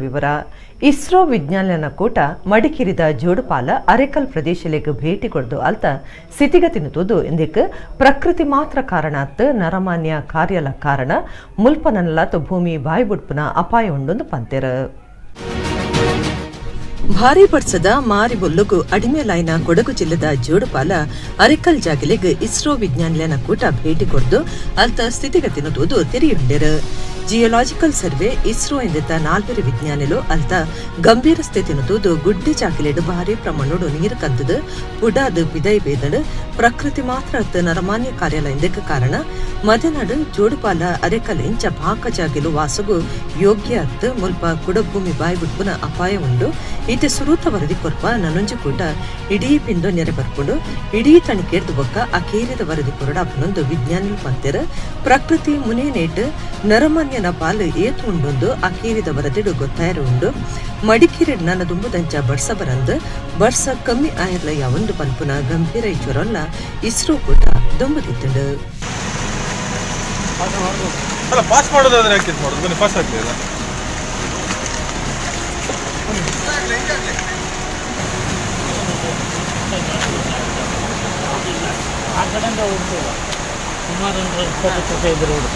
ವಿವರ. ಇಸ್ರೋ ವಿಜ್ಞಾನಿನ ಕೂಟ ಮಡಿಕೇರಿದ ಜೋಡುಪಾಲ ಅರೆಕಲ್ ಪ್ರದೇಶಲೆಗ್ ಭೇಟಿ ಕೊಡ್ದು ಅಲ್ತ ಸ್ಥಿತಿಗತಿನ ತೂದು ಇಂದಕ್ಕೆ ಪ್ರಕೃತಿ ಮಾತ್ರ ಕಾರಣಾತ್ ನರಮಾನ್ಯ ಕಾರ್ಯಲ ಕಾರಣ ಮುಲ್ಪನಲ್ಲತ್ ಭೂಮಿ ಬಾಯ್ಬುಡ್ಪುನ ಅಪಾಯ ಉಂಡೊಂದು ಪಂತೆರ್. ಭಾರಿ ಪಡ್ಸದ ಮಾರಿಬೊಲ್ಲುಗು ಅಡಿಮೆಲಾಯ್ನ ಕೊಡಗು ಜಿಲ್ಲೆದ ಜೋಡುಪಾಲ ಅರೆಕಲ್ ಜಾಗಲೆಗ್ ಇಸ್ರೋ ವಿಜ್ಞಾನಿಲೆನ ಕೂಟ ಭೇಟಿ ಕೊಡ್ದು ಅಲ್ತ ಸ್ಥಿತಿಗತಿನ ತೂದು ತೆರಿಯುಂಡೆರ್. ಜಿಯೋಲಾಜಿಕಲ್ ಸರ್ವೆ ಇಸ್ರೋ ಎಂದಿದ್ದ ನಾಲ್ವರು ವಿಜ್ಞಾನಿಲು ಅಲ್ತ ಗಂಭೀರ ಸ್ಥಿತಿನ ತೂದು ಗುಡ್ಡೆ ಜಾಗಲೆಡ್ ಭಾರಿ ಪ್ರಮಾಣೋಡು ನೀರು ಕಂತದು ಪುಡಾದು ಬಿದೈ ಬೇದಡು ಪ್ರಕೃತಿ ಮಾತ್ರ ಅತ್ತ ನರಮಾನ್ಯ ಕಾರ್ಯಾಲಯ ಎಂದಕ್ಕೆ ಕಾರಣ ಮದನಾಡು ಜೋಡುಪಾಲ ಅರೆಕಲ್ ಇಂಚ ಪಾಕ ಜಾಗಿಲು ವಾಸಗು ಯೋಗ್ಯ ಅತ್ತ ಮುಲ್ಪ ಕುಡಭೂಮಿ ಬಾಯ್ಬಿಡ್ಪುನ ಅಪಾಯ ಉಂಡು. ಈತೆ ಸುರೂತ ವರದಿ ಕೊರ್ಪ ನನೊಂಜಿ ಕೂಟ ಇಡೀ ಪಿಂದು ನೆರೆ ಬರ್ಪುಂಡು. ಇಡೀ ತಣಿಕೆರ್ದು ಬೊಕ್ಕ ಅಕೇರಿದ ವರದಿ ಕೊರಡಾಪುನೊಂದು ವಿಜ್ಞಾನಿಲು ಪಂತೆರ್. ಪ್ರಕೃತಿ ಮುನೆ ನೇಟ್ ನರಮಾನ್ಯನ ಪಾಲು ಏತು ಉಂಡೊಂದು ಅಕೇರಿದ ವರದಿಡು ಗೊತ್ತಾಯರು ಉಂಡು. ಮಡಿಕೇರಿ ನನ್ನ ದುಂಬುದಂಚ ಬರ್ಸ ಬರಂದು ಬರ್ಸ ಕಮ್ಮಿ ಆಯಿರ್ಲ ಯಾವೊಂದು ಪನ್ಪುನ ಗಂಭೀರ ಇಚ್ಚರಲ್ಲ ಇಸ್ರೋ ಕೂಟ ದುಂಬುದಿತ್ತುಂಡು. ಅಲ್ಲ, ಪಾಸ್ ಮಾಡೋದಾದ್ರೆ ಯಾಕೆ ಇದು ಮಾಡೋದು? ಬನ್ನಿ, ಪಾಸ್ ಆಗಲಿ ಅಲ್ಲ. ಆ ಕಡೆಯಿಂದ ಹೋಗ್ತೀವಿ ಸುಮಾರು ಒಂದು 20-25 ರೋಡ್.